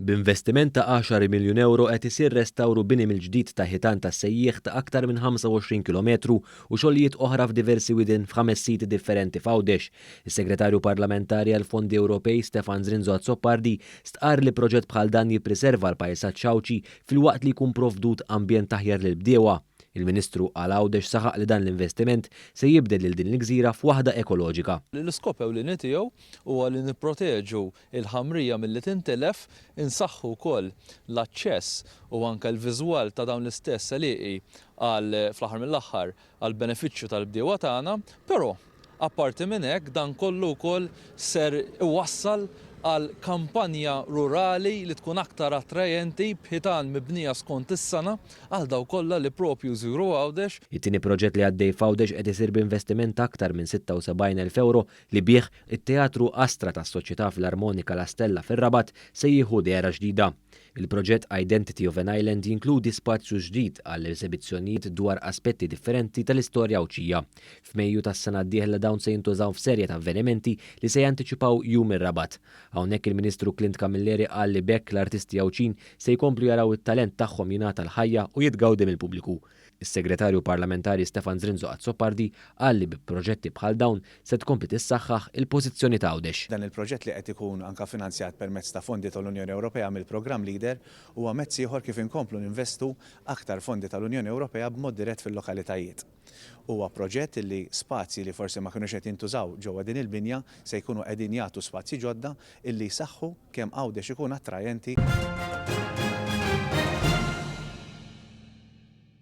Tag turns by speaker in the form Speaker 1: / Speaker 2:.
Speaker 1: B'investiment ta' għaxar miljun ewro qed isir restawr u bini mill-ġdid ta' ħitan tas-sejjieħ ta' aktar minn 25 kilometru u xogħlijiet oħra f'diversi widien f'ħames siti differenti f'Għawdex. Is-Segretarju Parlamentari għall-Fondi Ewropej Stefan Zrinzo Azzopardi stqarr li proġett bħal dan jippriserva l-pajsaġġ Għawdxi filwaqt li jkun provdut ambjent aħjar lill-bdiewa. Il-Ministru għal Għawdex saħaq li dan l-investiment se jibdel lil din il-gżira f'waħda ekoloġika.
Speaker 2: L-iskop ewlieni tiegħu huwa li nipproteġu l-ħamrija milli tintilef, insaħħu wkoll l-aċċess u anke l-viżwal ta' dawn l-istess għelieqi għal fl-aħħar mill-aħħar għall-benefiċċju tal-bdiewa tagħna, però Apparti minn hekk, dan kollu wkoll ser iwassal għal kampanja rurali li tkun aktar attrajenti b'ħitan mibnija skont is-sengħa għal dawk kollha li propju jżuru Għawdex.
Speaker 1: It-tieni proġett li għaddej f'Għawdex qed isir b'investiment ta' aktar minn 76 elf ewro li bih it-Teatru Astra tas-Soċjetà Filarmonika La Stella fir-Rabat se jieħu dehra ġdida. Il-proġett Identity of an Island jinkludi spazju ġdid għal esebizzjonijiet dwar aspetti differenti tal-istorja Għawdxija. F'Mejju tas-sena d-dieħla dawn se jintużaw f'serje ta' avvenimenti li se jantiċipaw Jum ir-Rabat. Hawnhekk il-Ministru Clint Camilleri qal li b'hekk l-artisti Għawdxin se jkomplu jaraw it-talent tagħhom jingħata l-ħajja u jitgawdi mill-pubbliku. Is-Segretarju Parlamentari Stefan Zrinzo Azzopardi qal li bi proġetti bħal dawn se tkompli tissaħħaħ il-pożizzjoni ta' Għawdex.
Speaker 3: Dan il-proġett li qed ikun anke finanzjat permezz ta' fondi tal-Unjoni Ewropea mill-programm Leader huwa mezz ieħor kif inkomplu ninvestu aktar fondi tal-Unjoni Ewropea b'mod dirett fil-lokalitajiet. Huwa proġett li spazji li forsi ma kinux qed jintużaw ġewwa din il-binja se jkunu qegħdin jagħtu spazji ġodda illi jsaħħu kemm Għawdex ikun attrajenti.